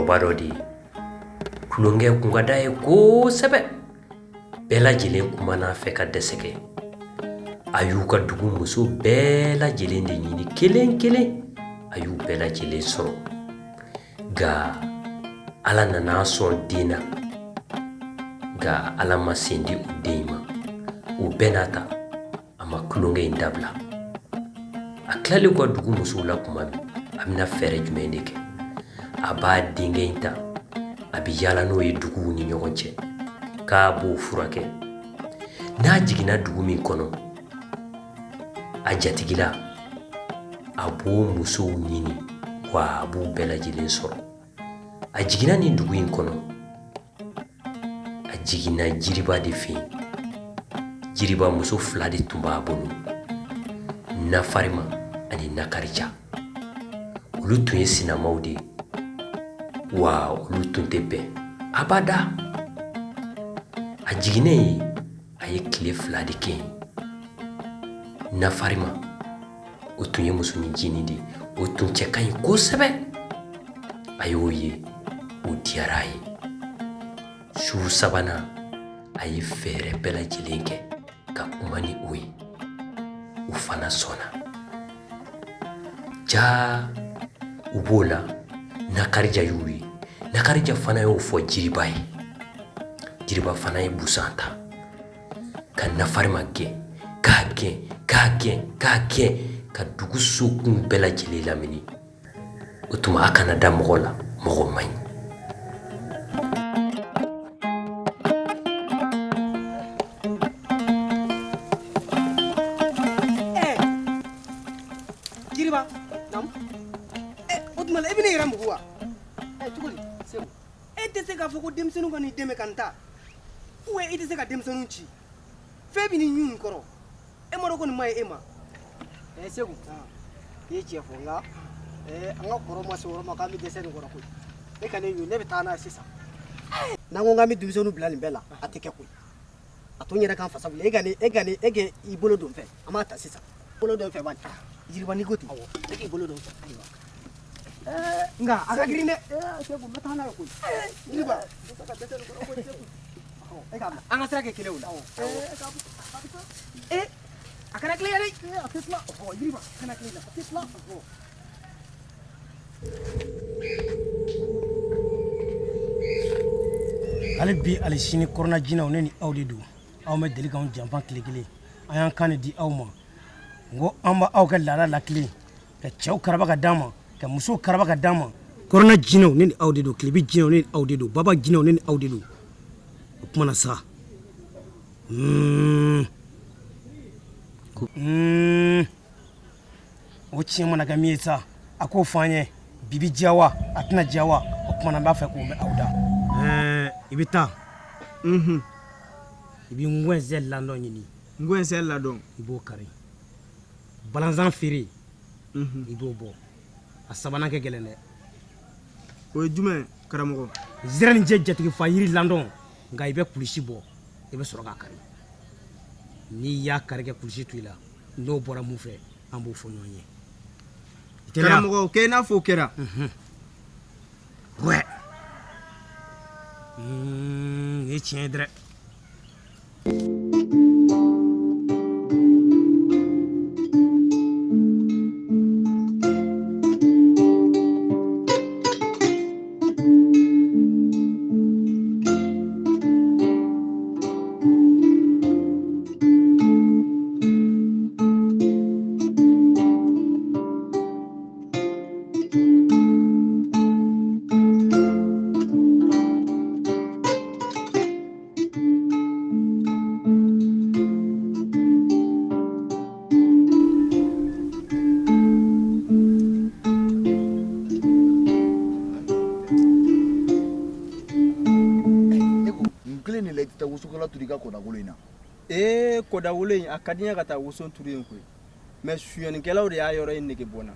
cɛkɔrɔba dɔ de ye. Tulonkɛ kun ka d'a ye kosɛbɛ. Bɛɛ lajɛlen kumana a fɛ ka dɛsɛ kɛ. A y'u ka dugu muso bɛɛ lajɛlen de ɲini kelen kelen, a y'u bɛɛ lajɛlen sɔrɔ. Nka Ala nana a sɔn den na, nka Ala ma sen di o den in ma. O bɛɛ n'a ta, a ma tulonkɛ in dabila. A tilalen ka dugu musow la tuma min, a bɛna fɛɛrɛ jumɛn de kɛ? A b'a denkɛ in ta, a bɛ yaala n'o ye duguw ni ɲɔgɔn cɛ k'a b'o furakɛ. N'a jiginna dugu min kɔnɔ, a jatigila, a b'o musow ɲini wa a b'u bɛɛ lajɛlen sɔrɔ. A jiginna nin dugu in kɔnɔ, a jiginna jiriba de fɛ yen. Jiriba muso fila de tun b'a bolo, Nafarima ani Nakarija. Olu tun ye sinamaw de ye wa olu tun tɛ bɛn abada. A jiginnen yen, a ye tile 2 de kɛ yen. Nafarima, o tun ye musonin ncinin de ye, o tun cɛ ka ɲi kosɛbɛ. A y'o ye, o diyara a ye. Su sabanan, a ye fɛɛrɛ bɛɛ lajɛlen kɛ ka kuma ni o ye, o fana sɔnna. Jaa u b'o la, Nakarija y'u ye. Nakarija fana y'o fɔ jiriba ye. Jiriba fana ye busan ta ka Nafarima gɛn, k'a gɛn, k'a gɛn, k'a gɛn, ka dugu sokun bɛɛ lajɛlen lamini. O tuma a kana da mɔgɔ la, mɔgɔ man ɲi. Jiriba, naamu. O tuma la e bɛ ne yɛrɛ mugu wa? Cogo di Segu? E tɛ se k'a fɔ ko denmisɛnninw ka n'i dɛmɛ ka n ta, ou e tɛ se ka denmisɛnninw ci? Fɛn bɛ nin ɲun nin kɔrɔ, e m'a dɔn ko nin ma ɲi e ma. Segu, i ye tiɲɛ fɔ, nka an ka kɔrɔ ma se o yɔrɔ ma k'an bɛ dɛsɛ nin kɔrɔ koyi. E ka ne ɲun, ne bɛ taa n'a ye sisan. N'an ko k'an bɛ denmisɛnninw bila nin bɛɛ la, a tɛ kɛ koyi. A to n yɛrɛ ka n fasa wuli. E ka nin, e ka nin, e k'i bolo don n fɛ, an b'a ta sisan. Bolo don n fɛ bani. Jiriba, n'i ko ten. Awɔ, e k'i bolo don n fɛ. Ayiwa. Nka a ka girin dɛ. Segu, n bɛ taa n'a ye koyi. Jiriba. N tɛ se ka dɛsɛ nin kɔrɔ koyi, Segu. E k'a bila. An ka sira kɛ kelen o la. Awɔ. E k'a bila. A kana tila dɛ. A tɛ tila. Jiriba, a kana tila. A tɛ tila. Hali bi, hali sini, kɔrɔna jinɛw, ne ni aw de don. Aw ma deli k'anw janfa tile kelen. An y'an kan de di aw ma. N ko an b'aw ka laada latilen, ka cɛw karaba ka d'an ma, ka musow karaba ka d'an ma. Kɔrɔna jinɛw, ne ni aw de don. Tilebi jinɛw, ne ni aw de don. Baba jinɛw, ne ni aw de don. O kuma na sa. O tiɲɛ mana kɛ min ye sa, a k'o fɔ an ye. Bi bɛ diya wa, a tɛna diya wa? O tuma na n b'a fɛ k'o mɛn aw da. I bɛ taa, i bɛ ŋɛnsɛn ladɔn ɲini. Ŋɛnsɛn ladɔn. I b'o kari, balanzan feere, i b'o bɔ. A sabanan kɛ gɛlɛn dɛ. O ye jumɛn, karamɔgɔ? Zɛrɛninjɛ jatigi fa yiri ladɔn, nka i bɛ kulusi bɔ, i bɛ sɔrɔ k'a kari. N'i y'a kari kɛ kulusi to i la, n'o bɔra mun fɛ, an b'o fɔ ɲɔgɔn ye. Karamɔgɔ, kɛ i n'a fɔ o kɛra. Wɛ, nin ye tiɲɛ ye dɛrɛ. N kelen de la, i tɛ taa wosokala turu i ka kɔdakolo in na. Ee, kɔdawolo in, a ka di n ye ka taa woso turu yen koyi, mais sonyɛnikɛlaw de y'a yɔrɔ in nege bɔ n na.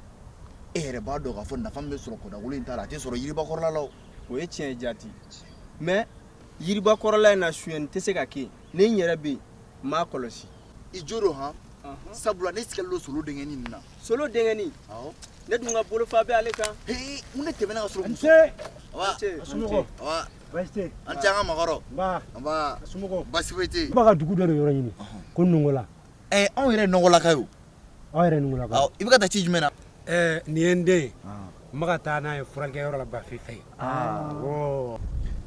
E yɛrɛ b'a dɔn k'a fɔ nafa min bɛ sɔrɔ kɔdakolo in ta la, a tɛ sɔrɔ yiribakɔrɔla la o. O ye tiɲɛ ye jaati, mais yiribakɔrɔla in na, sonyɛni tɛ se ka kɛ yen. Ni n yɛrɛ bɛ yen, n b'a kɔlɔsi. I jo don han, sabula ne sigalen don solo denkɛnin nin na. Solo denkɛnin? Awɔ. Ne dun ka bolofa bɛ ale kan. Hee, mun de tɛmɛna ka sɔrɔ muso. Aba. Somɔgɔw? Aba. Baasi tɛ yen? An tɛ an ka makɔrɔ. Nba. Nba. Somɔgɔw? Baasi foyi tɛ yen. N b'a ka dugu dɔ de yɔrɔ ɲini ko Nɔngɔla. Ɛ anw yɛrɛ ye Nɔngɔlaka ye o. Aw yɛrɛ ye Nɔngɔlaka ye. Awɔ, i bɛ ka taa ci jumɛn na? Ɛɛ nin ye n den ye. N bɛ ka taa n'a ye furakɛyɔrɔ la Bafin fɛ yen. Awɔ.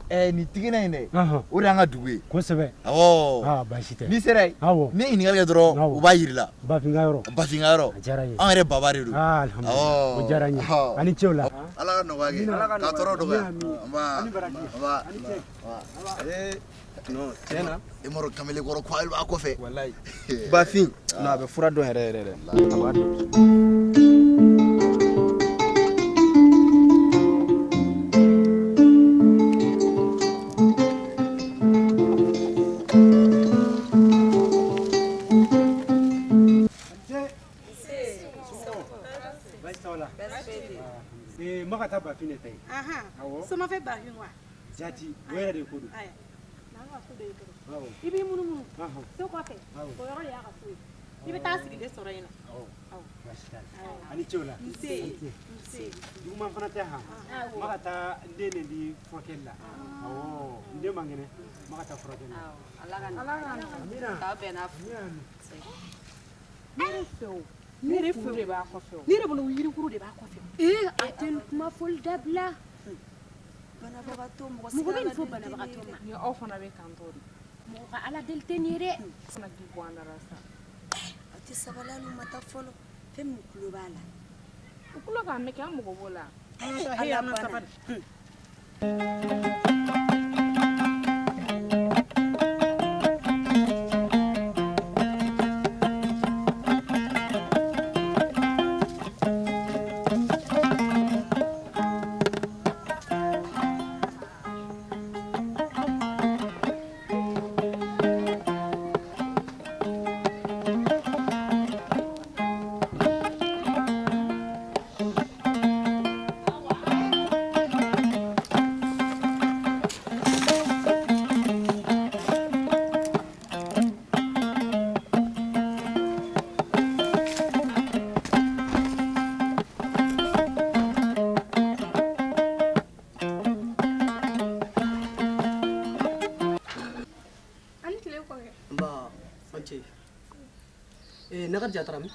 Ɛ nin tigina in dɛ, o de y'an ka dugu ye. Kosɛbɛ. Awɔ. Aa baasi tɛ. N'i sera yen, awɔ, n'i ye ɲininkali kɛ dɔrɔn, u b'a yir'i la. Bafin ka yɔrɔ. Bafin ka yɔrɔ. A diyara n ye. Anw yɛrɛ baba de don. Aa alihamudulilayi. O diyara n ye. A ni ce o la. Ala ka nɔgɔya kɛ. Ka tɔɔrɔ dɔgɔya. Nba. Nba. Ee non tiɲɛ na. E m'a dɔn kamalenkɔrɔ ko a kɔfɛ. Walayi. Bafin non a bɛ fura dɔn yɛrɛ yɛrɛ dɛ. A b'a dɔn. N bɛ ka taa Bafin de fɛ yen. Awɔ. Somafɛ Bafin wa? Jati, o yɛrɛ de ko don. Ayiwa, n'an ka so bɛ yen dɔrɔn. Awɔ. I b'i munumunu. So kɔfɛ, Awɔ. o yɔrɔ de y'a ka so ye. I bɛ taa sigilen sɔrɔ yen nɔ. Awɔ. Awɔ. Baasi t'a la. A ni ce o la. Nse. Nse. Juguman fana tɛ han. Awɔ. N bɛ ka taa n den de di furakɛli la. Awɔ. N den man kɛnɛ. N bɛ ka taa furakɛli la. Ala ka Ala ka nɔgɔya. Amina. K'aw bɛn n'a Ne yɛrɛ fɛ o. Ne yɛrɛ fɛ o. de b'a kɔfɛ o. Ne yɛrɛ bolo yirikuru de b'a kɔfɛ. Ee a tɛ nin kuma fɔli dabila. Banabagatɔ mɔgɔ Mɔgɔ bɛ nin fɔ banabagatɔ ma. Ni aw fana bɛ tan tɔ de. Mɔgɔ ka ala deli tɛ nin ye dɛ. Fana k'i bɔ an da la sa. Aw tɛ sabali hali ma taa fɔlɔ fɛn min tulo b'a la. U tulo k'a mɛn kɛ an mago b'o la. Ala banna. An ni tile kɔrɔkɛ. Nba, an ce. Ee Nakadija taara min?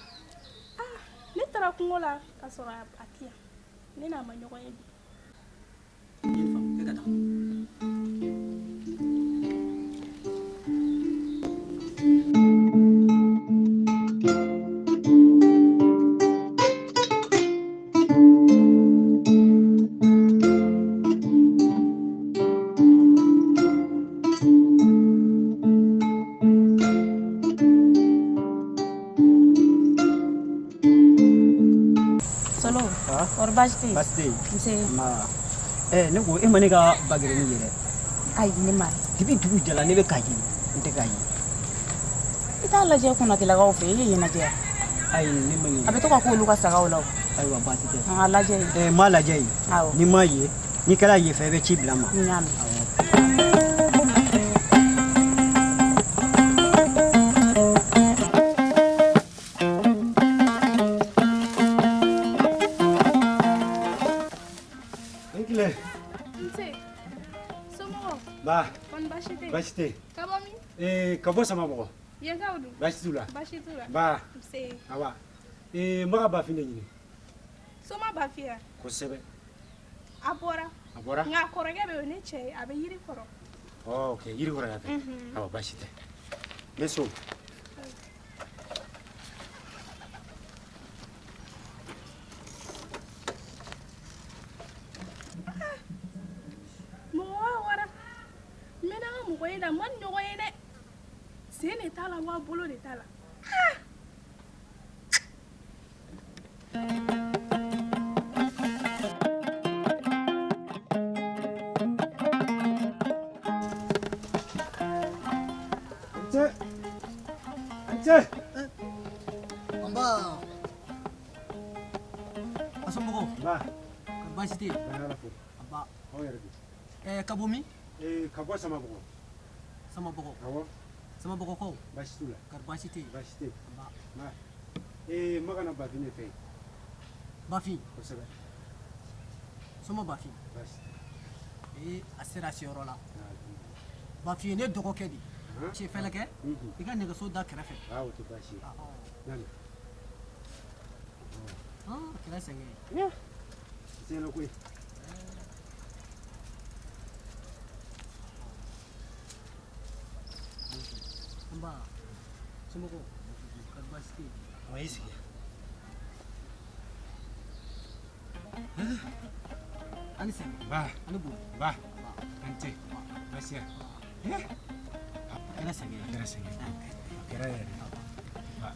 Ne taara kungo la ka sɔrɔ a tɛ yan. Ne n'a ma ɲɔgɔn ye bi. I ye nin faamu, e ka taa. Solo, kɔri baasi tɛ yen? Baasi tɛ yen. Nse. Nba. Ɛ ne ko e ma ne ka bagɛrɛni ye dɛ. Ayi ne ma ye. Depuis dugu jɛra ne bɛ k'a ɲini n tɛ k'a ye. I t'a lajɛ kunnatelakaw fɛ i ye yen lajɛ. Ayi ne ma ɲini. A bɛ to ka k'olu ka sagaw la o. Ayiwa baasi tɛ. A lajɛ yen. Ɛ n b'a lajɛ yen. Awɔ. Ni n m'a ye n'i kɛra yen fɛ i bɛ ci bila n ma. N y'a mɛn. Awɔ. Ni tile. Nse. Somɔgɔw? Ba. Kɔni baasi tɛ yen? Baasi tɛ yen. Ka bɔ min? Ee ka bɔ Samabɔgɔ. Yenkaw dun? Baasi t'u la. Baasi t'u la. Ba. Nse. Awa. Ee n bɛ ka Bafin de ɲini. Soma Bafin ya? Kosɛbɛ. A bɔra. A bɔra? Nka a kɔrɔkɛ bɛ yen o ne cɛ ye a bɛ yiri kɔrɔ. Ɔ ok yiri kɔrɔ yan fɛ. Unhun. Awa baasi tɛ. N bɛ so. Mɔgɔ wa wara. N mɛnna n ka mɔgɔ ye la n ma nin ɲɔgɔn ye dɛ. Sen de t'a la wa bolo de t'a la. Ah! Nse. Nse. Nba. A somɔgɔw? Ba. Kɔri baasi tɛ yen? N bɛ Ala fo. Aba. Aw yɛrɛ dun? Ɛɛ ka bɔ min? Ee ka bɔ Samabɔgɔ. Samabɔgɔ. Awɔ. Samabɔgɔkaw? Baasi t'u la. Kɔri baasi tɛ yen? Baasi tɛ yen. Nba. Ba. Ee n bɛ ka na Bafin de fɛ yen. Bafin? Kosɛbɛ. Soma Bafin? Baasi tɛ. Ee, a sera a seyɔrɔ la. Bafin ye ne dɔgɔkɛ de ye. Cɛ fɛlɛ kɛ, i ka nɛgɛso da kɛrɛfɛ. Aa, o tɛ baasi ye. Nani. A kɛra sɛgɛn ye. Sɛgɛn koyi. Nba, somɔgɔw, kɔri baasi tɛ yen? Wa i sigi. Ani sɛgɛn. Ba. Ani bo. Ba. An tɛ. Baasi tɛ. A kɛra sɛgɛn ye. A kɛra sɛgɛn ye. A kɛra yɛrɛ. Ba.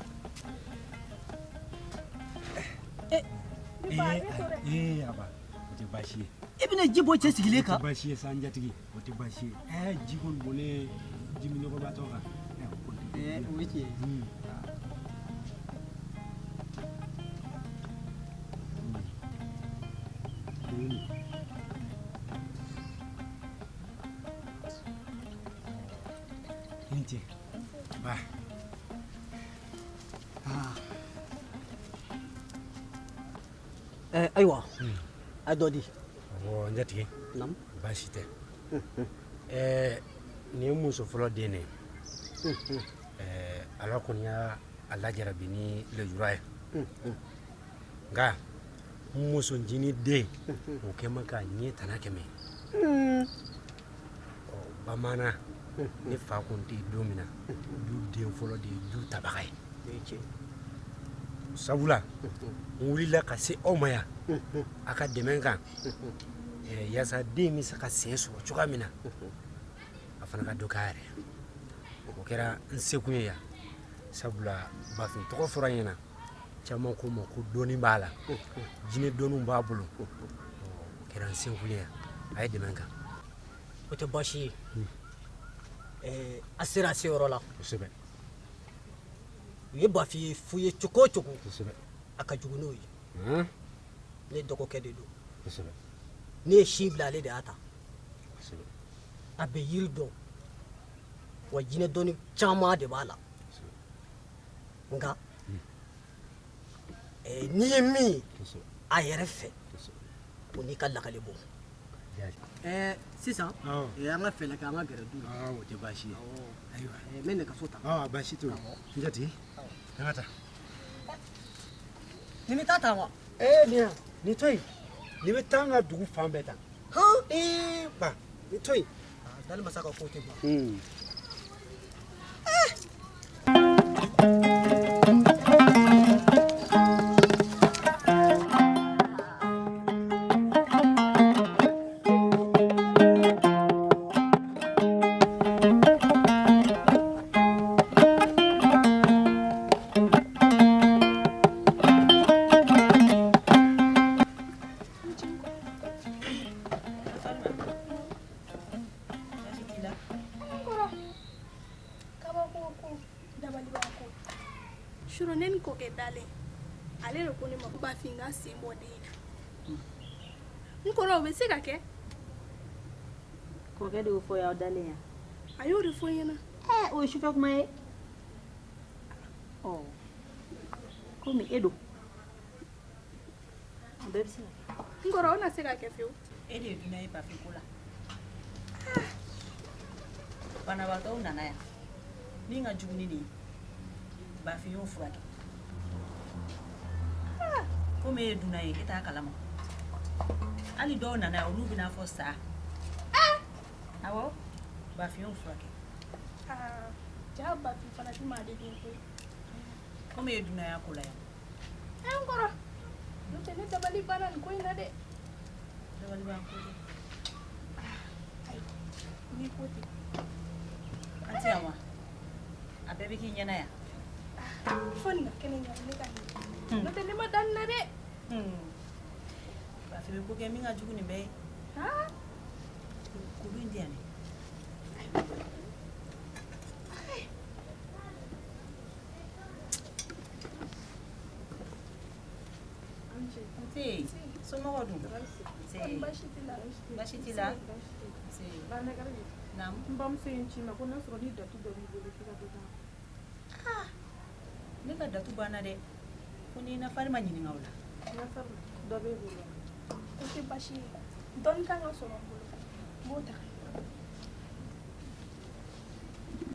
Ee, aba, o tɛ baasi ye. E bɛna ji bɔ cɛ sigilen kan. O tɛ baasi ye sa, n jatigi. O tɛ baasi ye. Ɛɛ, ji kɔni bɔnnen jiminɔgɔbatɔ kan. Ɛɛ, o ye tiɲɛ ye. I ni ce. Ba. Ɛɛ, ayiwa, a ye dɔ di. Awɔ, n jatigi. Naamu. Baasi tɛ. Ɛɛ, nin ye muso fɔlɔ den de ye. Ɛɛ, Ala kɔni y'a lajarabi ni lujura ye. Nka n muso ncinin den, o kɛ ma k'a ɲɛ tana kɛmɛ. Ɔ, bamanan, ni fa kun tɛ don min na, du den fɔlɔ de ye du tabaga ye. Sabula n wulila ka se aw ma yan a ka dɛmɛ kan, yaasa den bɛ se ka sen sɔrɔ cogoya min na, a fana ka dɔ k'a yɛrɛ. O kɛra n sekun ye yan, sabula Bafin tɔgɔ fɔra n ɲɛna, caman ko ma ko dɔnni b'a la, jinɛ dɔnniw b'a bolo. O kɛra n sekun ye yan, a ye dɛmɛ kan. O tɛ baasi ye. Ɛɛ, a sera a seyɔrɔ la. Kosɛbɛ. U ye Bafin ye f'u ye cogo o cogo. Kosɛbɛ. A ka jugu n'o ye. Ne dɔgɔkɛ de don. Kosɛbɛ. Ne ye sin bila, ale de y'a ta. Kosɛbɛ. A bɛ yiri dɔn, wa jinɛ dɔnni caman de b'a la. Nka n'i ye min ye a yɛrɛ fɛ, o n'i ka lakali bɔ. Ɛɛ, sisan an ka fɛɛrɛ kɛ an ka gɛrɛ du la. O tɛ baasi ye. Ayiwa, n bɛ nɛgɛso ta. Baasi t'o la. N jatigi, an ka taa. Nin bɛ taa ta wa? Ee, nin yan, nin to yen. Nin bɛ taa an ka dugu fan bɛɛ ta. Ee, ba, nin to yen. Dali masa ka ko tɛ ban. Surɔ ne ni kɔkɛ dalen, ale de ko ne ma ko Bafin ka sen bɔ den na. N kɔrɔ, o bɛ se ka kɛ? Kɔkɛ de y'o fɔ y'aw dalen yan? A y'o de fɔ n ɲɛna. Ɛɛ, o ye sufɛ kuma ye. Ɔ, komi e don, o bɛɛ bɛ se ka kɛ. N kɔrɔ, o na se ka kɛ fiyewu. E de ye dunan ye Bafin ko la. Banabaatɔw nana yan min ka jugu ni nin ye, Bafin y'o furakɛ. Komi e ye dunan ye, e t'a kalama. Hali dɔw nana yan, olu bɛna fɔ sa. Awɔ, Bafin y'o furakɛ. Ja, Bafin fana tɛ maa de den koyi. Komi e ye dunanya ko la yan. Ɛ, n kɔrɔ, n'o tɛ ne dabali banna nin ko in na dɛ. Dabali ban ko dɛ. Ayiwa, n'i ko ten. An tɛ yan wa? A bɛɛ bɛ k'i ɲɛna yan. Fo nin ka kɛ ne ɲɛna, ne ka nin. N'o tɛ ne ma da nin na dɛ. Bafin bɛ ko kɛ min ka jugu nin bɛɛ ye. Kulu in di yan dɛ. Nse, somɔgɔw dun? Nse. Baasi t'i la? Baasi t'i la? Nse. Naamu. N bamuso ye n ci ma ko n'a sɔrɔ ni datu dɔ b'i bolo k'i ka dɔ d'a ma. Ne ka datu banna dɛ. Ko ni na Farima ɲininka o la. Na Farima, dɔ b'e bolo wa? O tɛ baasi ye. Dɔɔni kan ka sɔrɔ n bolo. N b'o ta.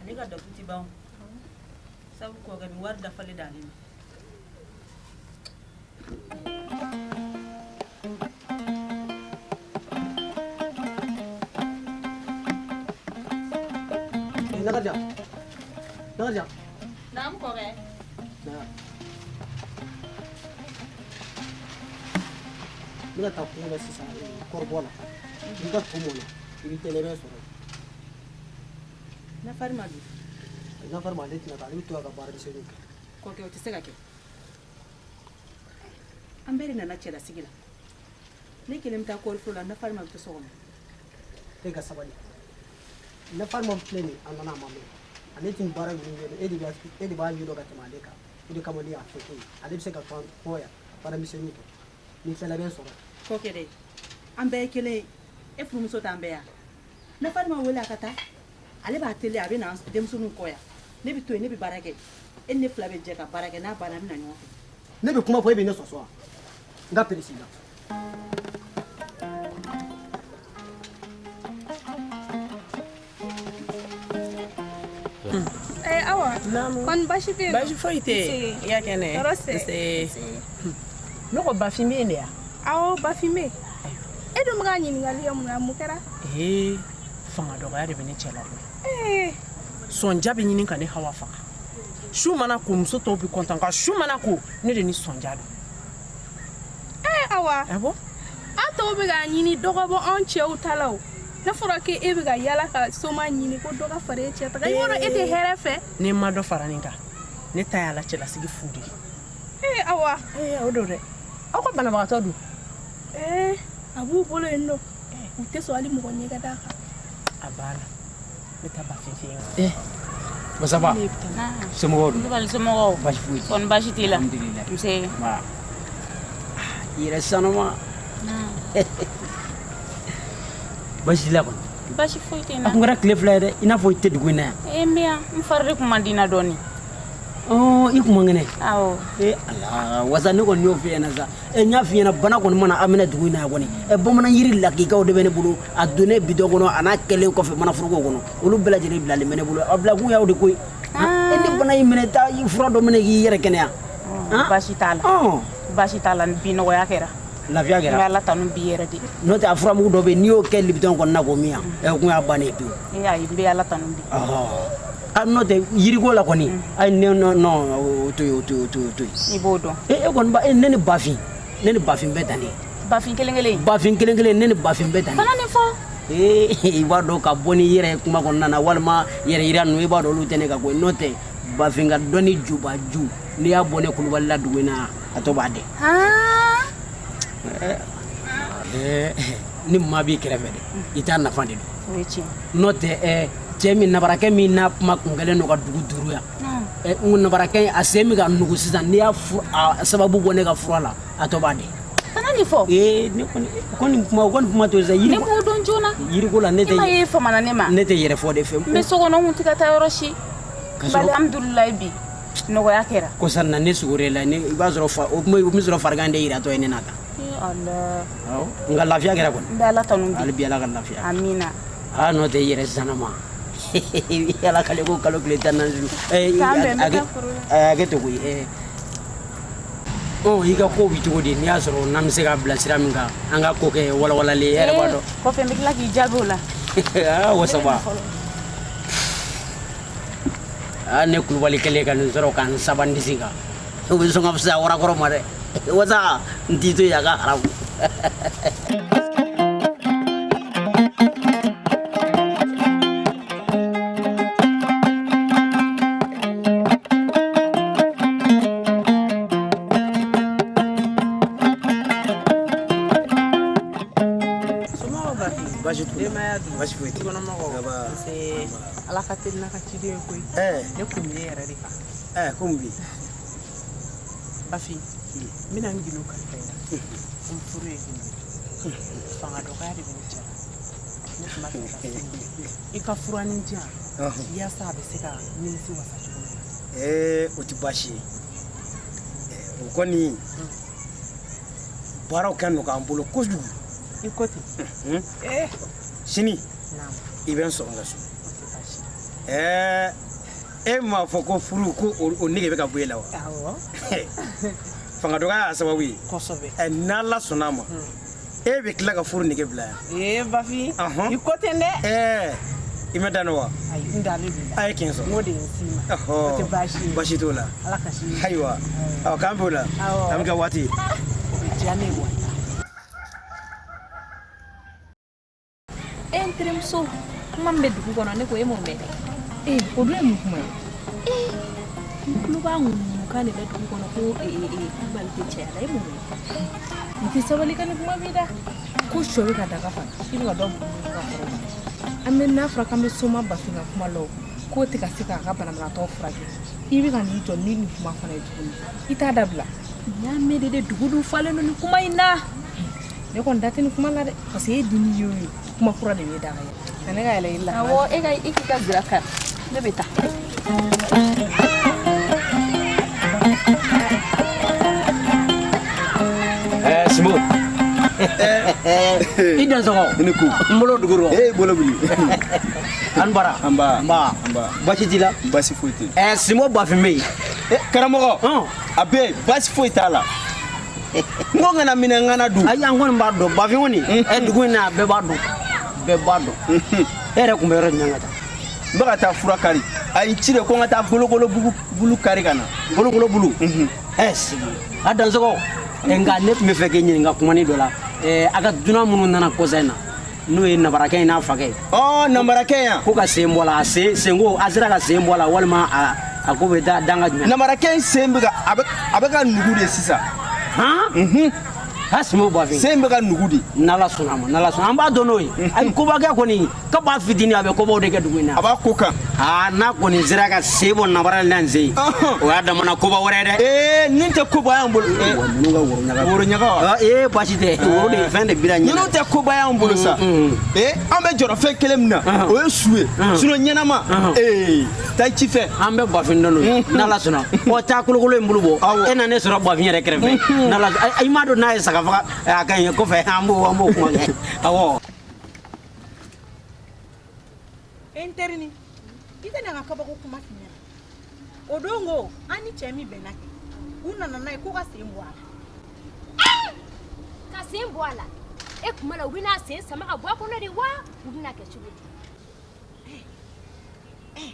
Ale ka datu ti ban sabu kɔkɛ bɛ wari dafalen d'ale ma. Nakaja. Nakaja. Naamu kɔkɛ. Na. N bɛna taa kungo la sisan kɔrɔbɔ la. N'i ka to mɔna, i bɛ tɛlɛmɛ sɔrɔ. Nafari ma dun. Nafari ma, ale tɛna taa, ale bɛ to a ka baara misɛnninw kɛ. Kɔkɛ, o tɛ se ka kɛ. An bɛɛ de nana cɛlasigi la. Ne kelen bɛ taa kɔɔriforo la, Nafari ma bɛ to so kɔnɔ. E ka sabali. Nafari ma filɛ nin ye, a nana a ma mɛn. Ale tɛ nin baara ninnu ɲɛdɔn, e de b'a ɲɛdɔn ka tɛmɛ ale kan. O de kama ne y'a fɔ e ye. Ale bɛ se ka to an kɔ yan ka baara misɛnninw kɛ. Ni tilala i bɛ n sɔrɔ. Kɔkɛ dɛ, an bɛɛ ye kelen ye. E furumuso t'an bɛɛ yan. Nafari ma wele a ka taa. Ale b'a teliya, a bɛ na denmisɛnninw kɔ yan. Ne bɛ to yen, ne bɛ baara kɛ. E ni ne fila bɛ jɛ ka baara kɛ, n'a banna an bɛ na ɲɔgɔn fɛ. Ne bɛ kuma fɔ, e bɛ ne sɔsɔ wa? N ka peresi la. Awa. Naamu. Kɔni baasi tɛ yen? Baasi foyi tɛ yen. I ka kɛnɛ? Tɔɔrɔ tɛ. Nse. Ne ko Bafin bɛ yen de wa? Awɔ, Bafin bɛ yen. E dun bɛ ka ɲininkali kɛ mun na? Mun kɛra? Ee, fanga dɔgɔya de bɛ ne cɛ la koyi. Ee. Sɔnja bɛ ɲini ka ne Hawa faga. Su mana ko muso tɔw bɛ kɔntan, nka su mana ko ne de ni sɔnja don. Ee Awa. Ah bon? An tɔw bɛ k'a ɲini dɔ ka bɔ anw cɛw ta la o. Ne fɔra k'e bɛ ka yala ka soma ɲini ko dɔ ka fara e cɛ ta kan. I b'a dɔn e tɛ hɛrɛ fɛ. Ne ma dɔ fara nin kan, ne ta y'a la cɛlasigi fu de ye. Ee Awa. Ee o don dɛ. Aw ka banabagatɔ dun? Ee a b'u bolo yen nɔ. U tɛ sɔn hali mɔgɔ ɲɛ ka d'a kan. A banna. Ne taa Bafin fɛ yen. Masaba. Somɔgɔw dun? Kulubali somɔgɔw. Baasi foyi tɛ. Kɔni baasi t'i la? Alhamdulilayi. Nse. Nba. I yɛrɛ sanuma. Baasi t'i la kɔni? Baasi foyi tɛ n na. A kun kɛra tile 2 ye dɛ, i n'a fɔ i tɛ dugu in na yan. Ee n bɛ yan, n fari de kun man di n na dɔɔni. Ɔɔ i kun man kɛnɛ? Awɔ. Ee Ala, wasa ne kɔni y'o f'i ɲɛna sa. Ɛ n y'a f'i ɲɛna bana kɔni mana an minɛ dugu in na yan kɔni. Ɛ bamanan yiri lakikaw de bɛ ne bolo, a donnen bidɔn kɔnɔ a n'a kɛlen kɔfɛ manaforoko kɔnɔ. Olu bɛɛ lajɛlen bilalen bɛ ne bolo. A bilakun y'aw de koyi. E ni bana y'i minɛ taa i fura dɔ minɛ k'i yɛrɛ kɛnɛya. Baasi t'a la. Baasi t'a la, bi nɔgɔya kɛra. Lafiya kɛra. N bɛ Ala tanu bi yɛrɛ de. N'o tɛ a furamugu dɔ bɛ yen n'i y'o kɛ libitɔn kɔnɔna k'o min yan, ɛ o kun y'a bannen ye pewu. Ee ayi, n bɛ Ala tanu bi. A n'o tɛ yiriko la kɔni, ayi ne non non o to yen o to yen o to yen o to yen. I b'o dɔn. E kɔni ba ne ni Bafin, ne ni Bafin bɛ tan de. Bafin kelen kelen. Bafin kelen kelen, ne ni Bafin bɛ tan de. Kana nin fɔ. Ee i b'a dɔn ka bɔ n'i yɛrɛ ye kuma kɔnɔna na walima yɛrɛ yira ninnu, i b'a dɔn olu tɛ ne ka ko ye. N'o tɛ Bafin ka dɔnni juba ju, n'i y'a bɔ ne Kulubali la dugu in na, a tɔ b'a dɛ. Ni maa b'i kɛrɛfɛ dɛ, i t'a nafa de dɔn. O ye tiɲɛ. N'o tɛ cɛ min nabarakɛ min n'a kuma kun kɛlen don ka dugu duuru yan, n ko nabarakɛ a sen bɛ ka nugu sisan, n'i y'a sababu bɔ ne ka fura la, a tɔ b'a dɛ. Kana nin fɔ. Ee ne kɔni kɔni kuma o kɔni kuma to sisan. Ne m'o dɔn joona. Yiriko la ne tɛ. E ma ye famana ne ma. Ne tɛ yɛrɛ fɔ de fɛ. N bɛ so kɔnɔ, n kun tɛ ka taa yɔrɔ si. Ka sɔrɔ alhamdulilayi bi nɔgɔya kɛra. Kɔsa na ne sugore la, ne i b'a sɔrɔ fa o bɛ sɔrɔ farigan de yiratɔ ye ne na tan. Ala. Awɔ, nka lafiya kɛra kɔni. N bɛ Ala tanu bi. Hali bi Ala ka lafiya. Amina. Aa n'o tɛ i yɛrɛ sanama. Ala kale ko kalo tile 14 su. K'an bɛn, n bɛ taa foro la. Hakɛ to koyi. Ɔ i ka ko bɛ cogo di, n'i y'a sɔrɔ n'an bɛ se ka bila sira min kan, an ka ko kɛ walawalalen ye, e yɛrɛ b'a dɔn. Kɔfɛ n bɛ tila k'i jaabi o la. Aa wasaba. Aa ne Kulubali kɛlen ka nin sɔrɔ ka n saban disi kan. O bɛ sɔn ka fisaya warakɔrɔ ma dɛ. Wasa n t'i to yen a ka haramu. Somɔgɔw Bafin? Baasi t'u la. Denbaya dun? Baasi foyi tɛ. Dukɔnɔmɔgɔw? Nba. Nse. Ala ka teli n'a ka ciden ye koyi. Ne kun bɛ e yɛrɛ de kan. Ko mun bɛ yen? Bafin, n bɛna n gindo kalifa i la. N furu ye gindo ye. Fanga dɔgɔya de bɛ ne cɛ la. Ne tun b'a fɛ ka furu. I ka furanin di yan. Yaasa a bɛ se ka nimisi wasa cogo min na. O tɛ baasi ye. O kɔni baaraw ka nɔgɔ an bolo kojugu. I ko ten. Sini i bɛ n sɔrɔ n ka so. Ɛɛ, e m'a fɔ ko furu ko o nege bɛ ka bɔ e la wa? Awɔ. Fanga dɔgɔya y'a sababu ye. Kosɛbɛ. Ɛ, n'Ala sɔnna a ma, e bɛ tila ka furu nege bila yan. Ee Bafin, i ko ten dɛ. Ɛɛ, i ma da ne wa? Ayi, n dalen b'i la. A ye tiɲɛ sɔrɔ. N k'o de ye n s'i ma. O tɛ baasi ye. Baasi t'o la. Ala ka sini. Ayiwa, ɔ k'an b'o la. Awɔ. An bɛ kɛ waati. O bɛ diya ne ye wa. E n terimuso, kuma min bɛ dugu kɔnɔ, ne ko e m'o mɛn dɛ. Ee, o dun ye mun kuma ye? Ee, n tulo b'a ŋunuŋunukan de la dugu kɔnɔ ko Kulubali tɛ cɛya la, e m'o mɛn? I tɛ sabali ka nin kuma b'i da ko sɔ bɛ ka daga fa, i bɛ ka dɔ bugu ka kɔrɔ. An bɛ n'a fɔra k'an bɛ soma Bafin ka kuma la, o k'o tɛ ka se k'a ka banabagatɔ furakɛ, i bɛ ka n'i jɔ ni nin kuma fana ye tuguni, i t'a dabila. N y'a mɛn de, dugu dun falen don nin kuma in na. Ne kɔni da tɛ nin kuma la dɛ, parce que e dimi ye o ye, kuma kura de b'e da ka yɛlɛ. Ne ka yɛlɛ i la. Awɔ, e ka i k'i ka sira kari, ne bɛ taa. Ɛɛ Simbo. I dansɔgɔ. I ni ko. N bolo dugu rɔ. E bolo wuli. An bara. An ba. Nba. Nba. Baasi t'i la? Baasi foyi tɛ. Ɛɛ Simbo Bafin bɛ yen. Karamɔgɔ. A bɛ yen, baasi foyi t'a la. N ko n kana minɛ n kana dun. Ayi, an kɔni b'a dɔn Bafin kɔni. Ɛ, dugu in na bɛɛ b'a dɔn. Bɛɛ b'a dɔn. E yɛrɛ kun bɛ yɔrɔ jumɛn ka taa? N bɛ ka taa fura kari. A ye n ci de ko n ka taa golokolo bulu kari ka na. Golokolo bulu? Ɛ sigi. A dansɔgɔ. Nka ne tun bɛ fɛ k'e ɲininka kumanin dɔ la. Ɛ, a ka dunan minnu nana kɔsa in na, n'o ye nabarakɛ in n'a fakɛ ye. Ɔ, nabarakɛ yan. Ko ka sen bɔ a la, a sen senko a sera ka sen bɔ a la walima a ko bɛ da danga jumɛn? Nabarakɛ in sen bɛ ka a bɛ ka nugu de sisan. Han? Ha Simbo Bafin. Sen bɛ ka nugu de. N'Ala sɔnna a ma, n'Ala sɔnna, an b'a dɔn n'o ye. Ayi, kobakɛ kɔni kab'a fitinin a bɛ kobaw de kɛ dugu in na. A b'a ko kan. Aa, n'a kɔni sera ka sen bɔ nabara la nin sen, o y'a damana koba wɛrɛ ye dɛ. Ee, nin tɛ koba y'an bolo. Ninnu ka woro ɲaga. Woro ɲaga wa? Ee, baasi tɛ. Woro de fɛn de bira ɲɛna. Ninnu tɛ koba y'an bolo sa. Ee, an bɛ jɔrɔ fɛn kelen min na, o ye su ye. Sinon ɲɛnama. Ee, taa i ci fɛ. An bɛ Bafin dɔn n'o ye. N'Ala sɔnna. Ɔ, taa kolokolo in bulu bɔ. E na ne sɔrɔ Bafin yɛrɛ kɛrɛfɛ. N'Ala sɔnna. I m'a dɔn n'a ye saga faga a ka ɲi kɔfɛ, an b'o kuma kɛ. Awɔ. E n terini, i tɛ na ka kabako kuma f'i ɲɛna. O don ko an ni cɛ min bɛnna kɛ, u nana n'a ye ko ka sen bɔ a la. Ka sen bɔ a la? E kuma la, u bɛna sen sama ka bɔ a kɔnɔ de wa, u bɛna kɛ cogo di?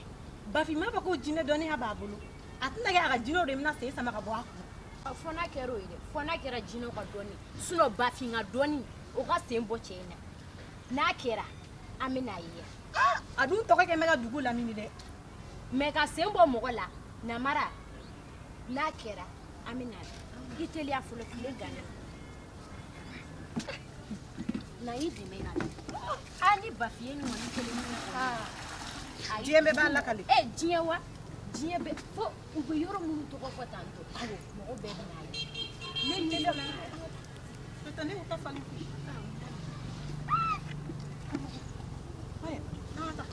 Bafin m'a fɔ ko jinɛ dɔnniya b'a bolo, a tɛna kɛ a ka jinɛw de bɛna sen sama ka bɔ a kun? Fɔ n'a kɛra o ye dɛ, fɔ n'a kɛra jinɛw ka dɔnni, sinon Bafin ka dɔnni o ka sen bɔ cɛ in na, n'a kɛra an bɛna ye yan. A dun tɔgɔ kɛ bɛ ka dugu lamini dɛ. Mais ka sen bɔ mɔgɔ la, namara, n'a kɛra an bɛna ye. I teliya fɔlɔ, tile ganna na, i dɛmɛ ka na. Aa, ni Bafin ye nin kɔni kelen min kɔni. Diɲɛ bɛɛ b'a lakale. E, diɲɛ wa, diɲɛ bɛɛ fo u bɛ yɔrɔ minnu tɔgɔ fɔ tan tɔ, mɔgɔ bɛɛ bɛ n'a ye. Ne teliya, ne y'u ta falen. Ayiwa, an ka taa.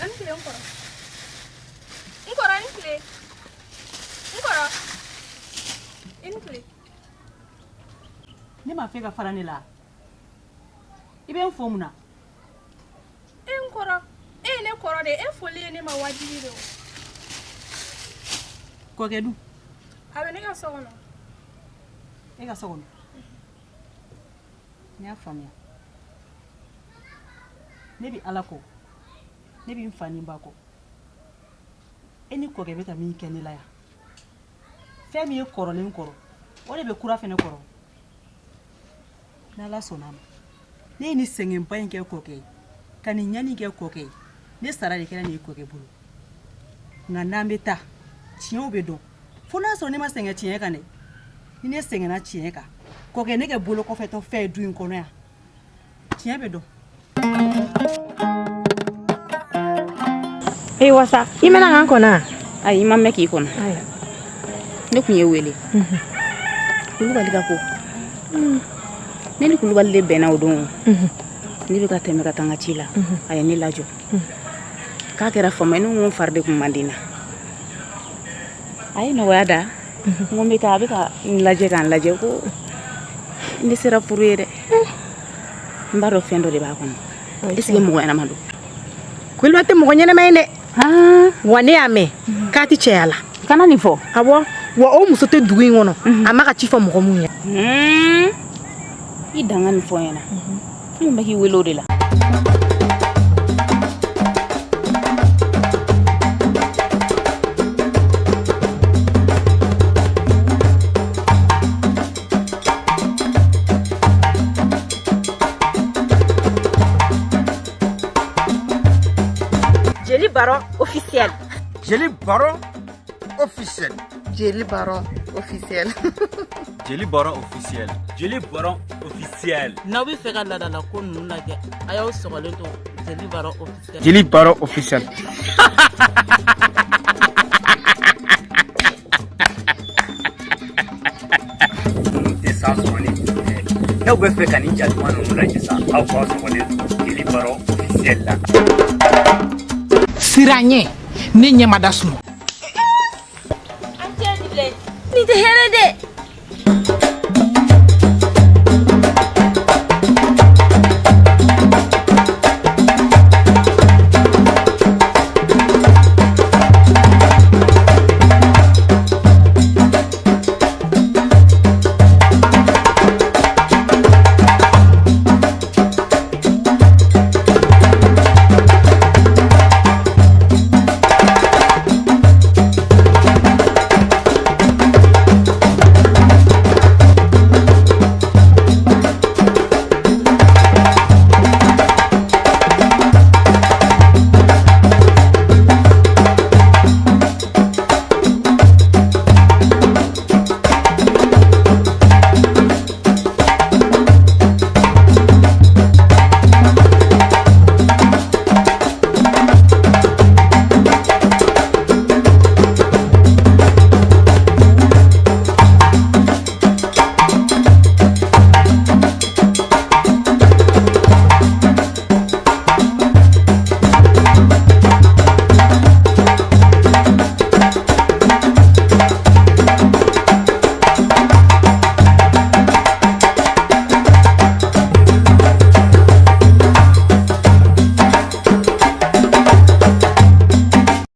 An ni tile n kɔrɔ. N kɔrɔ, i ni tile. N kɔrɔ. I ni tile. Ne m'a fɔ e ka fara ne la, i bɛ n fo mun na? E n kɔrɔ. E ye ne kɔrɔ de ye. E foli ye ne ma wajibi de o. Kɔkɛ dun? A bɛ ne ka so kɔnɔ. E ka so kɔnɔ? N y'a faamuya. Ne bɛ Ala kɔ, ne bɛ n fa ni n ba kɔ. E ni kɔkɛ bɛ ka min kɛ ne la yan, fɛn min ye kɔrɔlen kɔrɔ, o de bɛ kura fɛnɛ kɔrɔ. N'Ala sɔnna a ma, ne ye nin sɛgɛnba in kɛ kɔkɛ ye, ka nin ɲani kɛ kɔkɛ ye, ne sara de kɛra nin ye kɔkɛ bolo. Nka n'an bɛ taa, tiɲɛw bɛ dɔn. Fo n'a sɔrɔ ne ma sɛgɛn tiɲɛ kan dɛ. Ni ne sɛgɛnna tiɲɛ kan, kɔkɛ ne kɛ bolo kɔfɛtɔ fɛn ye du in kɔnɔ yan, tiɲɛ bɛ dɔn. Ee wasa, i mɛnna k'an kɔnɔ? Ayi, i ma mɛn k'i kɔnɔ. Ne kun ye wele. Kulubali ka ko. Ne ni Kulubali de bɛnna o don. Ne bɛ ka tɛmɛ ka taa n ka ci la, a ye ne lajɔ k'a kɛra fama ye. Ne ko n fari de tun man di n na. A ye nɔgɔya da, n ko n bɛ taa. A bɛ ka n lajɛ ka n lajɛ ko ne sera furu ye dɛ. N b'a dɔn fɛn dɔ de b'a kɔnɔ. Est ce que mɔgɔ ɲɛnama don? Kulubali tɛ mɔgɔ ɲɛnama ye dɛ. Wa ne y'a mɛn k'a tɛ cɛya la. Kana nin fɔ. Awɔ, wa o muso tɛ dugu in kɔnɔ a ma ka ci fɔ mɔgɔ mun ye. I dan ka nin fɔ n ɲɛna. N kun bɛ k'i wele o de la. Jeli Baron officiel. Jeli Baron officiel. Jeli Baron officiel. Jeli Baron officiel. Jeli Baron officiel. N'aw bɛ fɛ ka laadala ko ninnu lajɛ, a y'aw sɔgɔlen to Jeli Baron officiel. Jeli Baron officiel. Tɛ san sɔrɔ ni n'aw bɛ fɛ ka nin ja duman ninnu lajɛ sa, aw k'aw sɔgɔlen to Jeli Baron officiel la. Sira ɲɛ, ne ɲɛ ma da sunɔgɔ. Nin tɛ hɛrɛ dɛ.